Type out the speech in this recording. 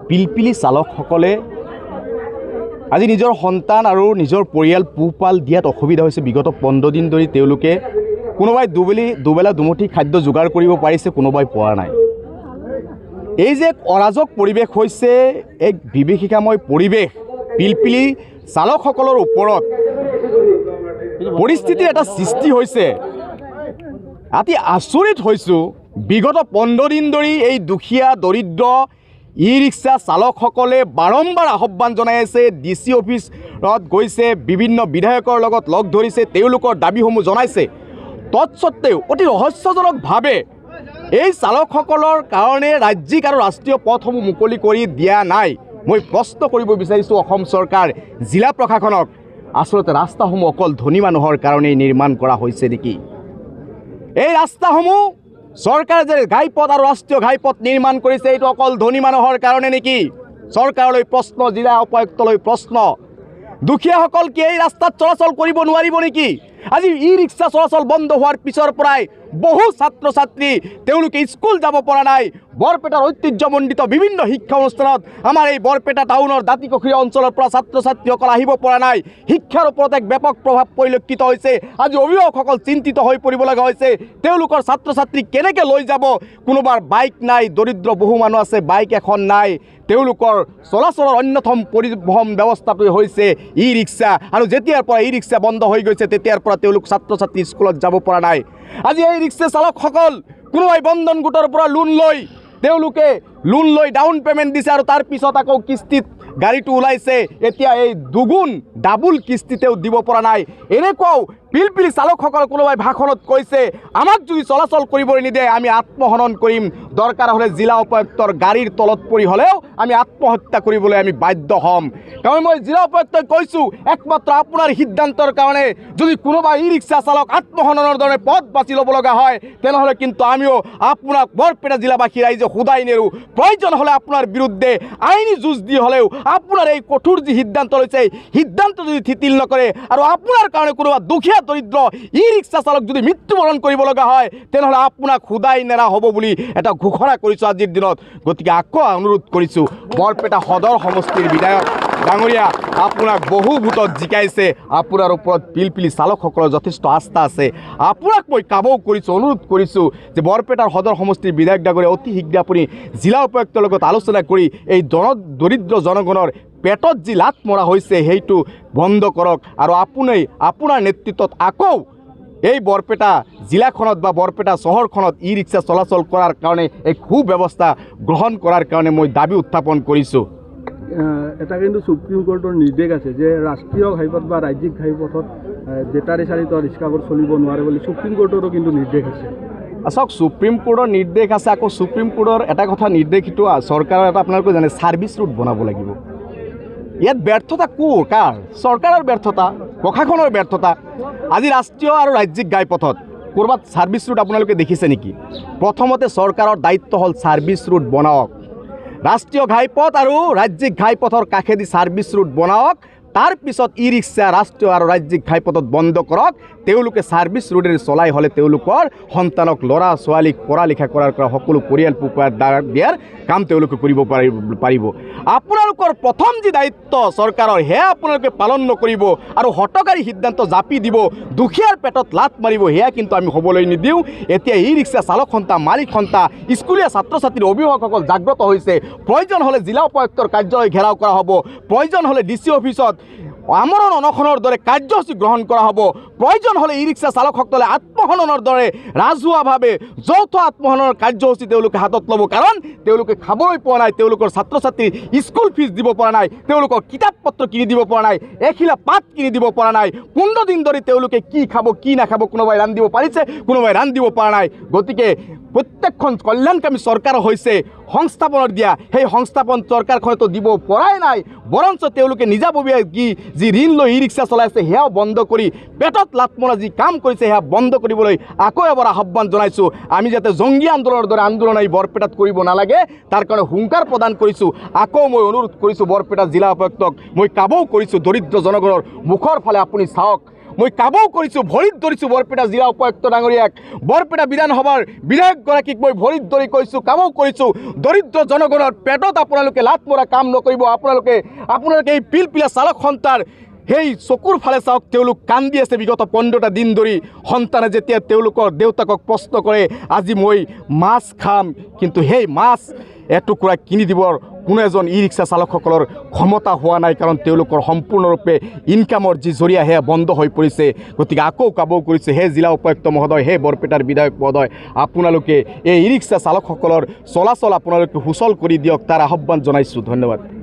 পিলপিলি চালকসকলে আজি নিজৰ সন্তান আৰু নিজৰ পৰিয়াল পোহপাল দিয়াত অসুবিধা হৈছে। বিগত 15 দিন ধৰি তেওঁলোকে কোনোবাই দুবেলা দুমুঠি খাদ্য যোগাৰ কৰিব পাৰিছে, কোনোবাই পোৱা নাই। এই যে অৰাজক পৰিৱেশ হৈছে, এক বিভীষিকাময় পৰিৱেশ পিলপিলি চালকসকলৰ ওপৰত পৰিস্থিতিৰ এটা সৃষ্টি হৈছে। অতি আচৰিত হৈছোঁ, বিগত 15 দিন ধৰি এই দুখীয়া দৰিদ্ৰ ই ৰিক্সা চালকসকলে বাৰম্বাৰ আহ্বান জনাই আছে, ডি চি অফিচত গৈছে, বিভিন্ন বিধায়কৰ লগত লগ ধৰিছে, তেওঁলোকৰ দাবীসমূহ জনাইছে। তৎসত্ত্বেও অতি ৰহস্যজনকভাৱে এই চালকসকলৰ কাৰণে ৰাজ্যিক আৰু ৰাষ্ট্ৰীয় পথসমূহ মুকলি কৰি দিয়া নাই। মই প্ৰশ্ন কৰিব বিচাৰিছোঁ অসম চৰকাৰ, জিলা প্ৰশাসনক, আচলতে ৰাস্তাসমূহ অকল ধনী মানুহৰ কাৰণেই নিৰ্মাণ কৰা হৈছে নেকি? এই ৰাস্তাসমূহ চৰকাৰে যে ঘাইপথ আৰু ৰাষ্ট্ৰীয় ঘাইপথ নিৰ্মাণ কৰিছে, এইটো অকল ধনী মানুহৰ কাৰণে নেকি? চৰকাৰলৈ প্ৰশ্ন, জিলা উপায়ুক্তলৈ প্ৰশ্ন, দুখীয়াসকল কি এই ৰাস্তাত চলাচল কৰিব নোৱাৰিব নেকি? আজি ই ৰিক্সা চলাচল বন্ধ হোৱাৰ পিছৰ পৰাই বহু ছাত্ৰ ছাত্ৰী তেওঁলোকে স্কুল যাব পৰা নাই। বৰপেটাৰ ঐতিহ্যমণ্ডিত বিভিন্ন শিক্ষা অনুষ্ঠানত আমাৰ এই বৰপেটা টাউনৰ দাঁতিকষীয়া অঞ্চলৰ পৰা ছাত্ৰ ছাত্ৰীসকল আহিব পৰা নাই। শিক্ষাৰ ওপৰত এক ব্যাপক প্ৰভাৱ পৰিলক্ষিত হৈছে। আজি অভিভাৱকসকল চিন্তিত হৈ পৰিব লগা হৈছে, তেওঁলোকৰ ছাত্ৰ ছাত্ৰী কেনেকৈ লৈ যাব। কোনোবাৰ বাইক নাই, দৰিদ্ৰ বহু মানুহ আছে, বাইক এখন নাই, তেওঁলোকৰ চলাচলৰ অন্যতম পৰিবহণ ব্যৱস্থাটোৱে হৈছে ই ৰিক্সা। আৰু যেতিয়াৰ পৰা ই ৰিক্সা বন্ধ হৈ গৈছে, তেতিয়াৰ পৰা তেওঁলোক ছাত্ৰ ছাত্ৰী স্কুলত যাব পৰা নাই। আজি এই ৰিক্সা চালকসকল কোনোবাই বন্ধন গোটৰ পৰা লোন লৈ, তেওঁলোকে লোন লৈ ডাউন পে'মেণ্ট দিছে আৰু তাৰ পিছত আকৌ কিস্তিত গাড়ীটো ওলাইছে। এতিয়া এই দুগুণ ডাবুল কিস্তিতেও দিব পৰা নাই। এনেকুৱাও পিলপিলি চালকসকল কোনোবাই ভাষণত কৈছে, আমাক যদি চলাচল কৰিবলৈ নিদিয়ে আমি আত্মহনন কৰিম, দৰকাৰ হ'লে জিলা উপায়ুক্তৰ গাড়ীৰ তলত পৰি হ'লেও আমি আত্মহত্যা কৰিবলৈ আমি বাধ্য হ'ম। কাৰণ মই জিলা উপায়ুক্তই কৈছোঁ, একমাত্ৰ আপোনাৰ সিদ্ধান্তৰ কাৰণে যদি কোনোবা ই ৰিক্সা চালক আত্মহননৰ দৰে পথ বাছি ল'ব লগা হয়, তেনেহ'লে কিন্তু আমিও আপোনাক বৰপেটা জিলাবাসী ৰাইজে সোধাই নেৰোঁ। প্ৰয়োজন হ'লে আপোনাৰ বিৰুদ্ধে আইনী যুঁজ দি হ'লেও আপোনাৰ এই কঠোৰ যি সিদ্ধান্ত লৈছে, সিদ্ধান্ত যদি শিথিল নকৰে আৰু আপোনাৰ কাৰণে কোনোবা দুখীয়া দৰিদ্ৰ ই ৰিক্সা চালক যদি মৃত্যুবৰণ কৰিব লগা হয়, তেনেহ'লে আপোনাক সোধাই নেৰা হ'ব বুলি এটা ঘোষণা কৰিছোঁ আজিৰ দিনত। গতিকে আকৌ অনুৰোধ কৰিছোঁ, বৰপেটা সদৰ সমষ্টিৰ বিধায়ক ডাঙৰীয়া, আপোনাক বহু ভোটত জিকাইছে, আপোনাৰ ওপৰত পিলপিলি চালকসকলৰ যথেষ্ট আস্থা আছে। আপোনাক মই কাবৌ কৰিছোঁ, অনুৰোধ কৰিছোঁ যে বৰপেটাৰ সদৰ সমষ্টিৰ বিধায়ক ডাঙৰীয়া, অতি শীঘ্ৰে আপুনি জিলা উপায়ুক্তৰ লগত আলোচনা কৰি এই দৰিদ্ৰ জনগণৰ পেটত যি লাত মৰা হৈছে সেইটো বন্ধ কৰক। আৰু আপুনি আপোনাৰ নেতৃত্বত আকৌ এই বৰপেটা জিলাখনত বা বৰপেটা চহৰখনত ই ৰিক্সা চলাচল কৰাৰ কাৰণে এক সুব্যৱস্থা গ্ৰহণ কৰাৰ কাৰণে মই দাবী উত্থাপন কৰিছোঁ। এটা কিন্তু সুপ্ৰিম কোৰ্টৰ নিৰ্দেশ আছে যে ৰাষ্ট্ৰীয় ঘাইপথ বা ৰাজ্যিক ঘাইপথত বেটাৰী চালিত ৰিক্সাবোৰ চলিব নোৱাৰে বুলি সুপ্ৰিম কোৰ্টৰো কিন্তু নিৰ্দেশ আছে। চাওক, সুপ্ৰিম কোৰ্টৰ নিৰ্দেশ আছে। আকৌ সুপ্ৰিম কোৰ্টৰ এটা কথা নিৰ্দেশিত চৰকাৰৰ এটা আপোনালোকে জানে, ছাৰ্ভিচ ৰুট বনাব লাগিব। ইয়াত ব্যৰ্থতা ক'ৰ, কাৰ? চৰকাৰৰ ব্যৰ্থতা, প্ৰশাসনৰ ব্যৰ্থতা। আজি ৰাষ্ট্ৰীয় আৰু ৰাজ্যিক ঘাইপথত ক'ৰবাত ছাৰ্ভিচ ৰুট আপোনালোকে দেখিছে নেকি? প্ৰথমতে চৰকাৰৰ দায়িত্ব হ'ল ছাৰ্ভিচ ৰুট বনাওক, ৰাষ্ট্ৰীয় ঘাইপথ আৰু ৰাজ্যিক ঘাইপথৰ কাষেদি ছাৰ্ভিচ ৰুট বনাওক, তাৰপিছত ই ৰিক্সা ৰাষ্ট্ৰীয় আৰু ৰাজ্যিক ঘাইপথত বন্ধ কৰক। তেওঁলোকে ছাৰ্ভিচ ৰোডেৰে চলাই হ'লে তেওঁলোকৰ সন্তানক, ল'ৰা ছোৱালীক পঢ়া লিখা কৰাৰ পৰা সকলো পৰিয়াল পোহপাল দিয়াৰ কাম তেওঁলোকে কৰিব পাৰিব। আপোনালোকৰ প্ৰথম যি দায়িত্ব চৰকাৰৰ, সেয়া আপোনালোকে পালন নকৰিব আৰু হঠকাৰী সিদ্ধান্ত জাপি দিব, দুখীয়াৰ পেটত লাত মাৰিব, সেয়া কিন্তু আমি হ'বলৈ নিদিওঁ। এতিয়া ই ৰিক্সা চালক সন্থা, মালিক সন্থা, স্কুলীয়া ছাত্ৰ ছাত্ৰীৰ অভিভাৱকসকল জাগ্ৰত হৈছে। প্ৰয়োজন হ'লে জিলা উপায়ুক্তৰ কাৰ্যালয় ঘেৰাও কৰা হ'ব, প্ৰয়োজন হ'লে ডি চি অফিচত আমৰণ অনশনৰ দৰে কাৰ্যসূচী গ্ৰহণ কৰা হ'ব, প্ৰয়োজন হ'লে ই ৰিক্সা চালকসকলে আত্মহননৰ দৰে ৰাজহুৱাভাৱে যৌথ আত্মহননৰ কাৰ্যসূচী তেওঁলোকে হাতত ল'ব। কাৰণ তেওঁলোকে খাবলৈ পোৱা নাই, তেওঁলোকৰ ছাত্ৰ ছাত্ৰীৰ স্কুল ফিজ দিব পৰা নাই, তেওঁলোকৰ কিতাপ পত্ৰ কিনি দিব পৰা নাই, এখিলা পাত কিনি দিব পৰা নাই। 15 দিন ধৰি তেওঁলোকে কি খাব কি নাখাব, কোনোবাই ৰান্ধিব পাৰিছে, কোনোবাই ৰান্ধিব পৰা নাই। গতিকে প্ৰত্যেকখন কল্যাণকামী চৰকাৰ হৈছে সংস্থাপনৰ দিয়া, সেই সংস্থাপন চৰকাৰখনেতো দিব পৰাই নাই, বৰঞ্চ তেওঁলোকে নিজাববীয়া যি ঋণ লৈ ই ৰিক্সা চলাই আছে সেয়াও বন্ধ কৰি পেটত লাত মৰা যি কাম কৰিছে সেয়া বন্ধ কৰিবলৈ আকৌ এবাৰ আহ্বান জনাইছোঁ। আমি যাতে জংগী আন্দোলনৰ দৰে আন্দোলন এই বৰপেটাত কৰিব নালাগে তাৰ কাৰণে হুংকাৰ প্ৰদান কৰিছোঁ। আকৌ মই অনুৰোধ কৰিছোঁ বৰপেটা জিলা উপায়ুক্তক, মই কাবৌ কৰিছোঁ, দৰিদ্ৰ জনগণৰ মুখৰ ফালে আপুনি চাওক। মই কাবৌ কৰিছোঁ, ভৰিত ধৰিছোঁ বৰপেটা জিলা উপায়ুক্ত ডাঙৰীয়াক, বৰপেটা বিধানসভাৰ বিধায়কগৰাকীক মই ভৰিত ধৰি কৈছোঁ, কাবৌ কৰিছোঁ, দৰিদ্ৰ জনগণৰ পেটত আপোনালোকে লাত মৰা কাম নকৰিব। আপোনালোকে এই পিলপিলা চালক সন্থাৰ সেই চকুৰ ফালে চাওক, তেওঁলোক কান্দি আছে বিগত 15টা দিন ধৰি। সন্তানে যেতিয়া তেওঁলোকৰ দেউতাকক প্ৰশ্ন কৰে আজি মই মাছ খাম, কিন্তু সেই মাছ এটুকুৰা কিনি দিবৰ কোনো এজন ই ৰিক্সা চালকসকলৰ ক্ষমতা হোৱা নাই, কাৰণ তেওঁলোকৰ সম্পূৰ্ণৰূপে ইনকামৰ যি জৰিয়া সেয়া বন্ধ হৈ পৰিছে। গতিকে আকৌ কাবৌ কৰিছে, হে জিলা উপায়ুক্ত মহোদয়, হে বৰপেটাৰ বিধায়ক মহোদয়, আপোনালোকে এই ই ৰিক্সা চালকসকলৰ চলাচল আপোনালোকে সুচল কৰি দিয়ক, তাৰ আহ্বান জনাইছোঁ। ধন্যবাদ।